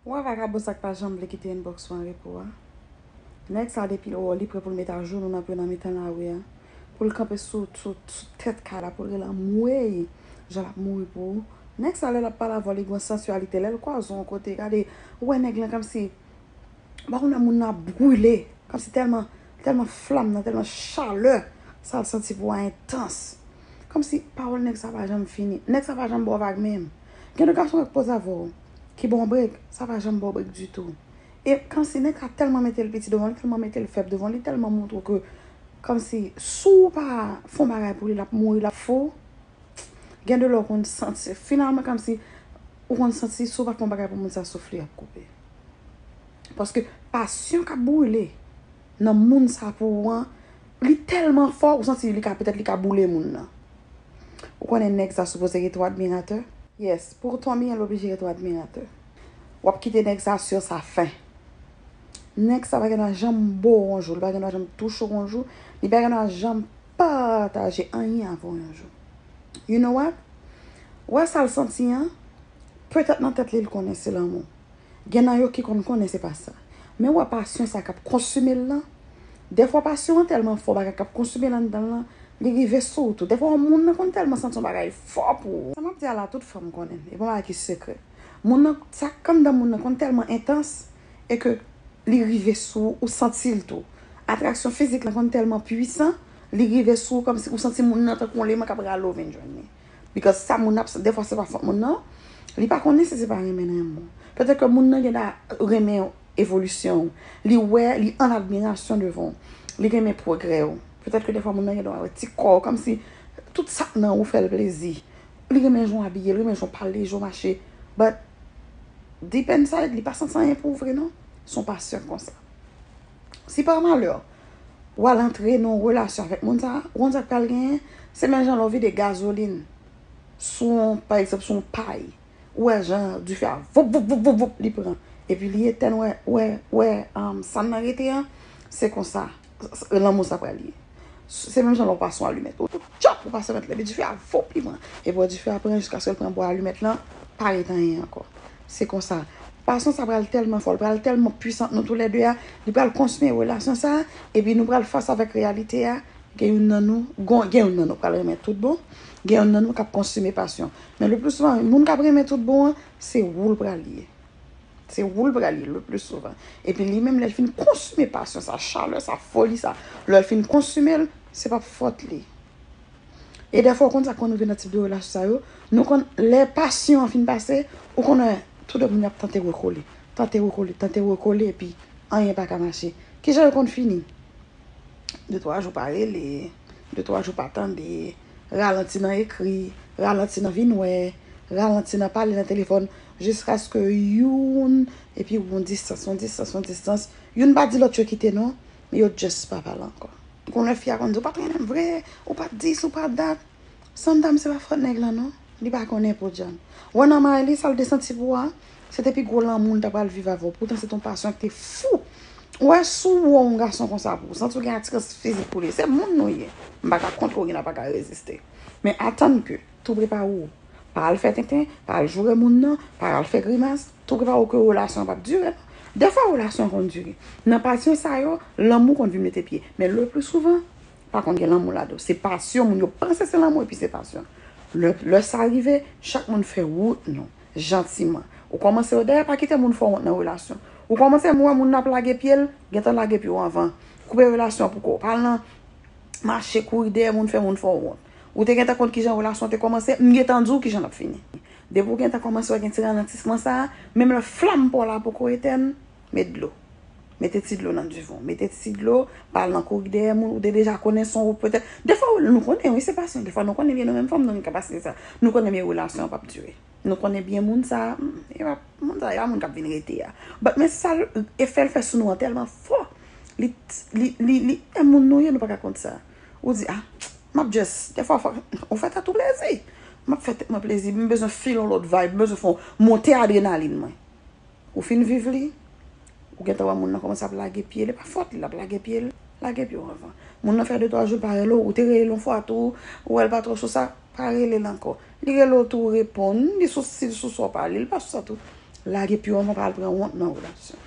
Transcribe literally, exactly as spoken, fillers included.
Ou wè vagabon sa k pa janm vle kite inbox ou an repo a? Nèg sa depi l wè w li prè pou l met ajounou nan pye nan mitan lari a, pou l kanpe sou, sou, sou tèt kay la, pou l rele anmwey, jan l ap mouri pou ou. Nèg sa lè l ap pale avè w li gen yon sansyalite, lè l kwaze w yon kote, gade, ou wè nèg lan kòmsi, ou pa konn lè moun nan ap brile, kòmsi tèlman, tèlman flam nan, tèlman chalè sa l santi pou w a entans. Kòmsi pawòl nèg sa pa janm fini. Nèg sa pa janm ba w vag menm. Gen de gason k ap poze avè w, ki ba w brek, sa pa janm ba w brek ditou. E kòmsi nèg sa tèlman mete l piti devan w, li tèlman mete l fèb devan w, li tèlman montre w ke kòmsi si w pa fè yon bagay pou li, l ap mouri, l ap fou. Gen de lè w konn santi, finalman, kòmsi ou konn santi si w pa fè yon bagay pou moun sa, souf li ap koupe. Paske pasyon k ap brile nan moun sa pou ou an, li tèlman fò, ou santi li ka, petèt li ka boule moun nan. Ou konnen nèg sa sipoze gen twa admiratè? Yes, pou w tonbe, l oblije gen twa admiratè. W ap kite nèg sa sur sa fin. Nèg sa pa gen dwa janm ba w yon jou, li pa gen dwa janm touche w yon jou, li pa gen dwa janm pataje anyen avè w yon jou. You know what? Ou wè sa l santi an? Petèt nan tèt li, l konnen se lanmou. Gen nan yo ki konn konnen se pa sa. Men w wè pasyon sa k ap konsime l lan, dèfwa pasyon an tèlman fò, bagay k ap konsime l anndan l lan, li rive sou ou tou. Dèfwa yon moun nan konn tèlman santi yon bagay fò pou ou. Sa m ap di a la, tout fanm konnen l. E pa yon bagay ki sekrè. Moun nan, sa k anndan moun nan konn tèlman entans, e ke li rive sou ou, ou santi l tou. Atraksyon fizik lan konn tèlman pwisan, li rive sou ou kòmsi ou santi moun nan tankou yon leman k ap rale w vin jwenn li. Because sa moun nan ap, dèfwa se pa fòt moun nan, li pa konnen si se pa renmen l renmen w. Petèt ke moun nan gen da renmen evolisyon w. Li wè, li an admirasyon devan w. Li renmen pwogrè w. Petèt ke dèfwa moun nan gen dwa wè ti kò w, kòmsi tout sa k nan ou fè l plezi. Li renmen jan w abiye, li renmen jan w pale, jan w mache. But deep inside, li pa santi anyen pou ou vre non. Se yon pasyon konsa. Si pa malè, w al antre nan yon relasyon avèk moun sa, ou konn sa k pral genyen? Se menm jan lè w vide gazolin sou yon, pa egzanp, sou yon pay. Ou wè jan dife a, voup, voup, voup, voup, voup, li pran. Epi li etèn, wè, wè, wè, um, sa nan rete an, se konsa. S-, s-, lanmou sa pral ye. Se menm jan lè w pase yon alimèt. Ou, ou tchòp, ou pase met lè, epi dife a, voup, li pran. Epi w dife a pran jiskaske l pran bwa alimèt lan, pa ret anyen ankò. Se konsa. Pasyon sa pral tèlman fò, l pral tèlman pwisan ant nou toulède a, li pral konsime relasyon sa, epi nou pral fas avèk reyalite a, gen youn nan nou, gon, gen youn nan nou pral renmen tout bon, gen youn nan nou k ap konsime pasyon. Men le pli souvan, moun k ap renmen tout bon an, se ou l pral ye. Se ou l pral ye le pli souvan. Epi li menm, lè l fin konsime pasyon sa, chalè sa, foli sa, lè l fin konsime l, se p ap fòt li. E dèfwa, ou konn sa k konn rive nan tip de relasyon sa yo, nou konn, lè pasyon an fin pase, ou konn wè tou de moun y ap tante rekole, tante rekole, tante rekole, epi anyen pa ka mache. Kijan yo konn fini? De twa jou pa rele, de twa jou pa tande, ralanti nan ekri, ralanti nan vin wè, ralanti nan pale nan telefòn, jiskaske youn, epi yon distans, yon distans, yon distans, youn pa di lòt yo kite non, men yo just pa pale ankò. Ou konn wè fi a konn di, "Ou pa t renmen m vre, ou pa t dis, ou pa t dat." Sanm dam se pa fòt nèg lan non. Li pa konnen podyab. Wè nan may li, sa l te santi pou a, se te pi gwo lanmou l ta pral viv avè w. Poutan se t on pasyon ki te fou. Wè si w wè yon gason konsa pou ou, santi w gen atirans fizik pou li. Se moun nou ye. M pa ka kont ou, gen pa ka reziste. Men atann ke tou prepare w. Pa al fè tenten, pa al joure moun nan, pa al fè grimas. Tou prepare w ke relasyon an p ap dire non. Dèfwa relasyon an konn dire. Nan pasyon sa yo, lanmou konn vin mete pye. Men le pli souvan, pa konn gen lanmou ladan. Se pasyon, moun yo panse se lanmou epi se pasyon. Lè, lè sa rive, chak moun fè wout nou, jantiman. Ou kòmanse wè, dayè pa kite moun fè w wont nan relasyon. Ou kòmanse wè moun nan ap lage pye l, gentan lage pye w anvan. Koupe relasyon pou kò w. Pa al nan mache kouri dèyè moun, fè moun fè w wont. Ou te gentan konn kijan relasyon te kòmanse, m gentan di w kijan l ap fini. Depi w gentan kòmanse wè gen ti ralantisman sa a, menm lè flam pa w la poko etèn, met dlo. Mete ti dlo nan diven w. Mete ti dlo, pa al nan kouri dèyè moun, ou te deja konnen se yon wout petèt. Dèfwa, nou konnen, wi, se pasyon. Dèfwa, nou konnen byen, nou menm fanm, nou gen kapasite sa. Nou konnen byen relasyon an p ap dire. Nou konnen byen moun sa, hmm, e pa, moun sa, e pa moun k ap vin rete a. But, men sa l, efè l fè sou nou an tèlman fò. Li, li, li, li, e moun nou ye, nou pa ka kont sa. Ou di, ah, m ap just, dèfwa, fò, ou fè tèt ou plezi. M ap fè tèt mwen plezi, m bezwen feel yon lòt vibe, m bezwen fè yon monte adrenalin mwen. Ou fin viv li, ou gentan wè moun nan kòmanse ap lage pye l, e pa fòt li, l ap lage pye l, lage pye w anvan. Moun nan fè de twa jou l pa rele w, ou te rele l yon fwa tou, ou wè l pa twò sou sa, pa rele l ankò. Li rele w tou, ou reponn, li sou, si l sou sa w pa li, li pa sou sa tou. Lage piwo, mwen pral pran wont nan relasyon.